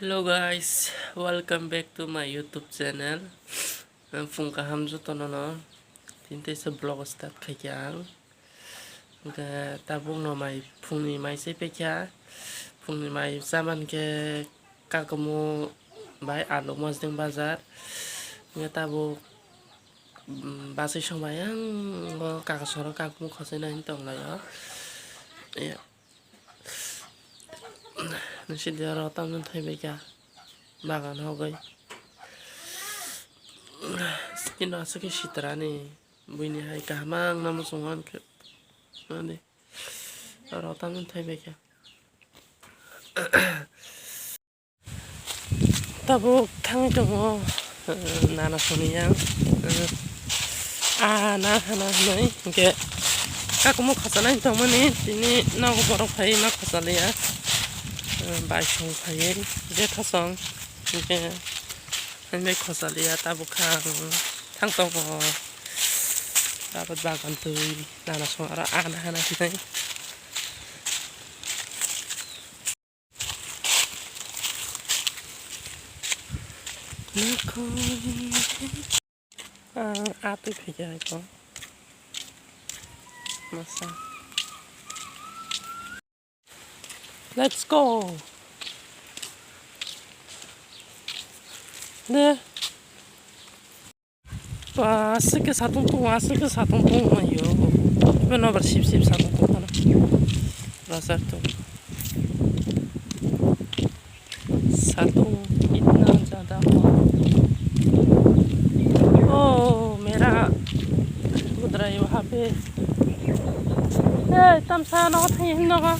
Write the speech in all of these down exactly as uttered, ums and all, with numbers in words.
Hello guys, welcome back to my YouTube channel. Phung kaham jotono no. Tini teisa vlog start khaikha ang. Hwnkhe tabuk no mai phungni mai chai paikha. Phungni mai chaman khe kakumu bai alu mosdeng bazar. Hwnkhe tabuk, mm, bachai song bai ang o kaka soro kakumu khosai nai tonglaio. Nisi de oro tamni thaibaikha bagan hogwi. Skin aswk khe sitrani buini hai kaham ang namo chwng ani khe. Ani oro tamni thaibaikha. Tabuk thangwi tongo, eh, nana soni yang, eh, ah, na hana hwnwi, hwnkhe kakumu khachalai tongmani, tini nogo borok phaiwi ma khachaliya, eh, bai song phaiwi, jetha song, hwnkhe, hwnwi khachaliya, tabuk kha ang thang tongo, tabuk bagan twi, nana song aro ah, na hana hwnwi. Ang atwi phaikha hai ko. Masa. Let's go. De. Ba, aswk khe satung tongo, aswk khe satung tongo, ayo. Ibo nobar sip sip satung tongkha na. Bazar to. Satung itna jada ho. Oh, mera udra yo ha pe. Hey, tamsa no thai hin no ga.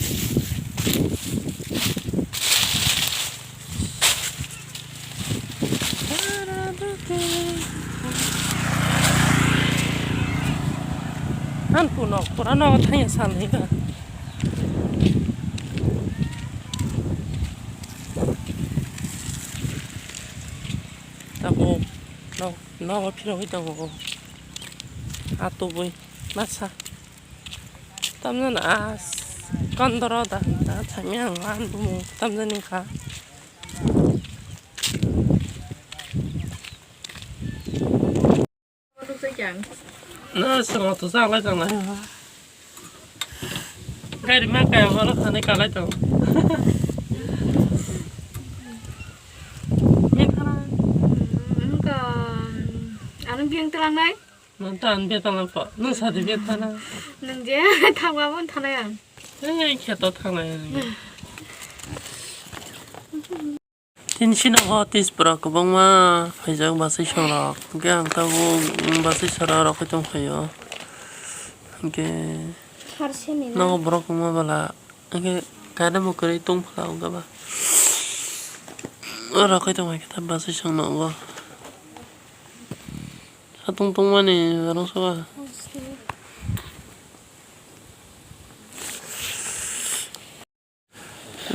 An kuno pura no thanya sal ni ka. Tabo no no phiro hoi tongo. Atubui masa. Tamjani as kondoro da da thangya ang an bumu tamjani kha. Na swngo to jalai jalai. Gari ma kaya wala khani kalai to. Min thana. Ang biang telang nai. Nwng ta ang bia tala pho, nwng sadi bia tala. Nwng je thangma bo thanai ang. Ei kheto thanglai ang. Tini sino ho Tejpura kwbangma phaijak bachai songrok. Hwnkhe ang tabuk bachai sara rokhe tongphaio. Hwnkhe nogo borok wngma bwla. Hwnkhe kaida bo kwrwi tongphla wngkha ba. Rokhe tongphai khe ta bachai song nogo. Satung tongmani rang soba.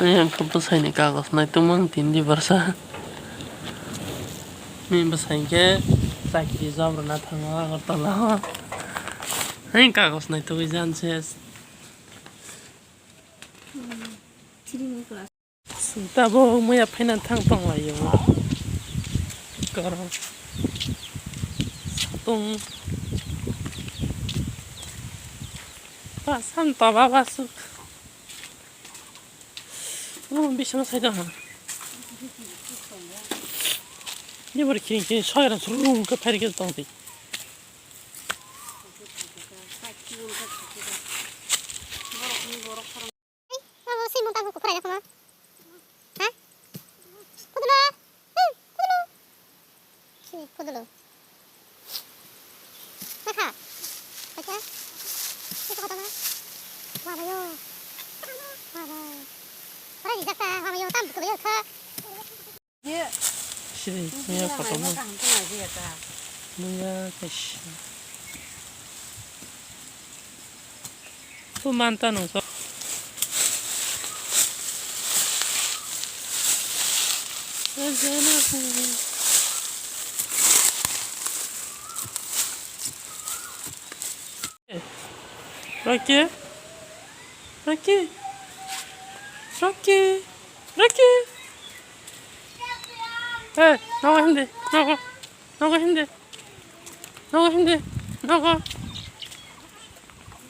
Ayang khe bwsaini kagos nai tongmani tini di barsa. Ni bwsai khe chakri job rwna thango Agartala o. Ayang kagos nai tongwi jan se. Tabuk muya phaina thang tonglaio. Goro. Satung. Ba, sam toba basuk. Oh, bisma sai dong. Ni bor kiring kiring soiran surum ke phairi ke tong di. Abo se monta ko kuphrai da khama. Ha? Kudulo. Hmm, kudulo. Si, kudulo. Nakha. Kacha. Kacha kata na. Wa bayo. Wa ba. Ora di jakta, wa bayo, tam kudulo kha. Sini, ini ya foto mo. Buya kaisa. Tu manta nung so. Rocky? Rocky? Rocky? Rocky? Hey, nogo himdi, nogo, nogo himdi, nogo himdi, nogo,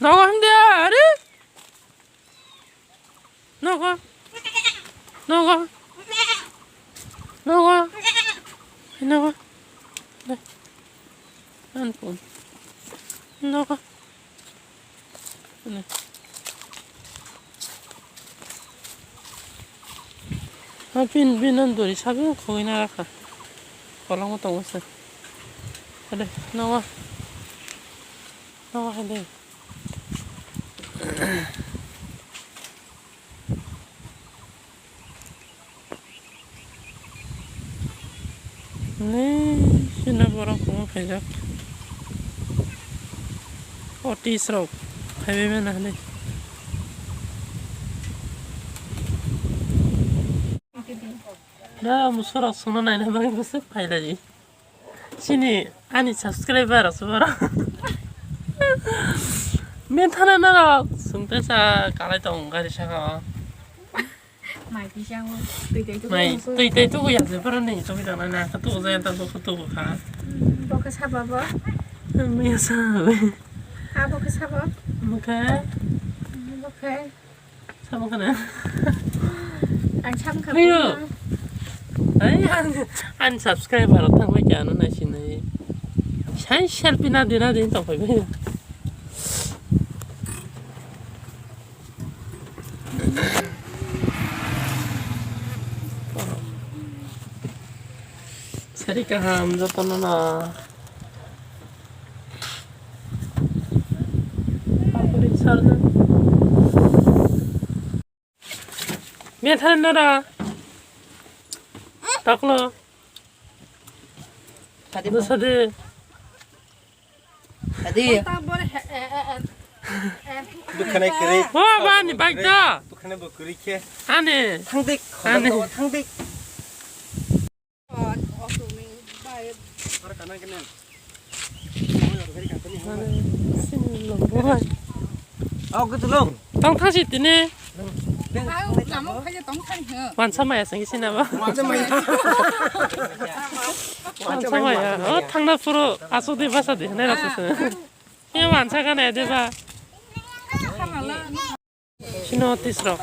nogo himdi, are? Nogo, nogo, nogo, nogo, dai, an pun, nogo. Ani. Ha, pin, pin, an dori sabi khogwi na rakha. Kolong tongo se. Hade, nogo. Nogo hade. Ni sina borok omo khaijak. Otis rok khaibai mano hinwi. Da musora songna naina bagwi bwswk phailai. Sini ani subscriber rok se borok. Methana norok sungte sa kalai tong gari saka o. Mai kisa o, twi tei tuku Mai, musu. Twi tei tuku ya se, borok ni tuku jana na, ka tuku jaya ta, bo ka tuku kha. Hmm, bo khe saba bo? Maya sa. Ha, bo khe saba? Bo khe? Hmm, bo khe? Saba kha na? Ang sam kha Ayo. Bo. Ai, ang, ang subscriber rok thang bai kya no nai sinai. Sai selfie na di na di tong phai bai. Sari kaham jotono no. Pakuring sarjak. Methai nora. Taklo. Sadi. Sadi. Sadi. Dukhanai kiri. Wah, bani bike da. Dukhanai bo kiri khe. Ani. Thangdik. Ani. Thangdik. Tong thang si tini. Wansa maya sangki sina ba. Wansa maya. Wansa maya. Oh, thangna puro asuk di basa di, nai rasa se. Ini wansa kan ya, di ba? Sino tis rok.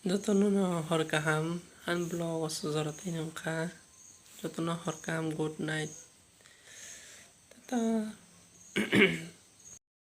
Jotono no hor kaham, ani vlog o sujora tei nungkha. Jotono hor kaham, good night. Tata.